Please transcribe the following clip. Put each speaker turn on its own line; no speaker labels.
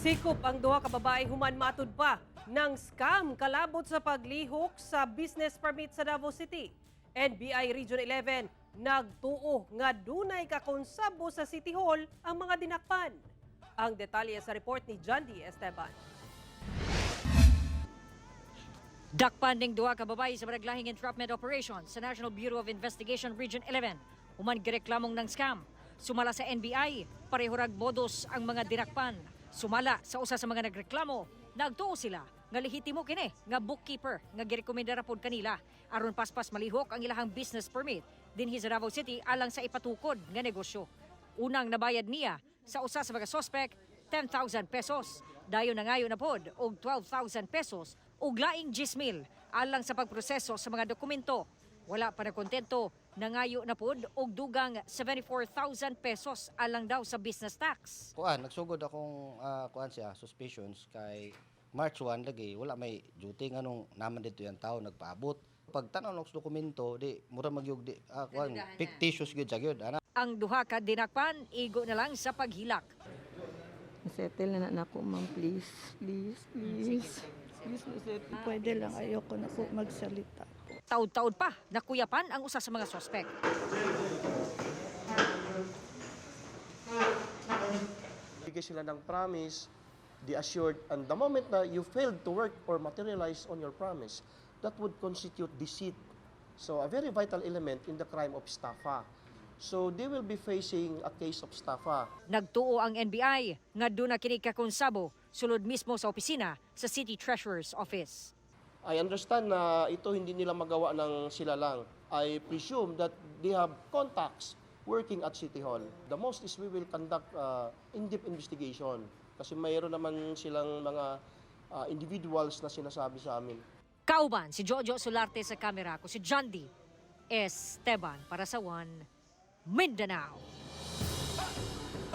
Sikop ang duha ka babae human matud pa ng scam kalabot sa paglihok sa business permit sa Davao City. NBI Region 11 nagtuo nga dunay kakonsabo sa City Hall ang mga dinakpan. Ang detalye sa report ni John D. Esteban.
Dakpan ning duha ka babae sa Baraglahing entrapment operation sa National Bureau of Investigation Region 11. Human gireklamong ng scam. Sumala sa NBI, pareho rag modus ang mga dinakpan. Sumala sa usa sa mga nagreklamo, nagtuo sila nga lehitimo kini nga bookkeeper nga girekomenda ra pod kanila aron paspas malihok ang ilahang business permit dinhi sa Davao City alang sa ipatukod nga negosyo. Unang nabayad niya sa usa sa mga suspect 10,000 pesos. Dayon nangayo na pod og 12,000 pesos ug laing 10,000 alang sa pagproseso sa mga dokumento. Wala pa na kontento, nangayo na pod og dugang 74,000 pesos alang daw sa business tax.
Kuan, nagsugod akong kuan siya, suspicions kay March 1 lagi wala may duty, nganong naman dito yung tao nagpaabot. Pag tan-aw sa dokumento, di mura magyug di kuan, fictitious gyud siya gyud ana.
Ang duha ka dinakpan igo na lang sa paghilak.
Settle na na ako, ma'am. Please, please, please. Please, na-settle.
Pwede lang, ayoko na po magsalita.
Taud-taud pa nakuyapan ang usa sa mga suspek.
Bigay sila ng promise, they assured, and the moment na you failed to work or materialize on your promise, that would constitute deceit. So, a very vital element in the crime of estafa. So, they will be facing a case of estafa.
Nagtuo ang NBI nga duna kini kakonsabo sulod mismo sa opisina sa City Treasurer's Office.
I understand na ito hindi nila magawa ng sila lang. I presume that they have contacts working at City Hall. The most is we will conduct in-depth investigation kasi mayroon naman silang mga individuals na sinasabi sa amin.
Kauban si Jojo Solarte sa kamera ko si John D. Esteban para sa One Mindanao.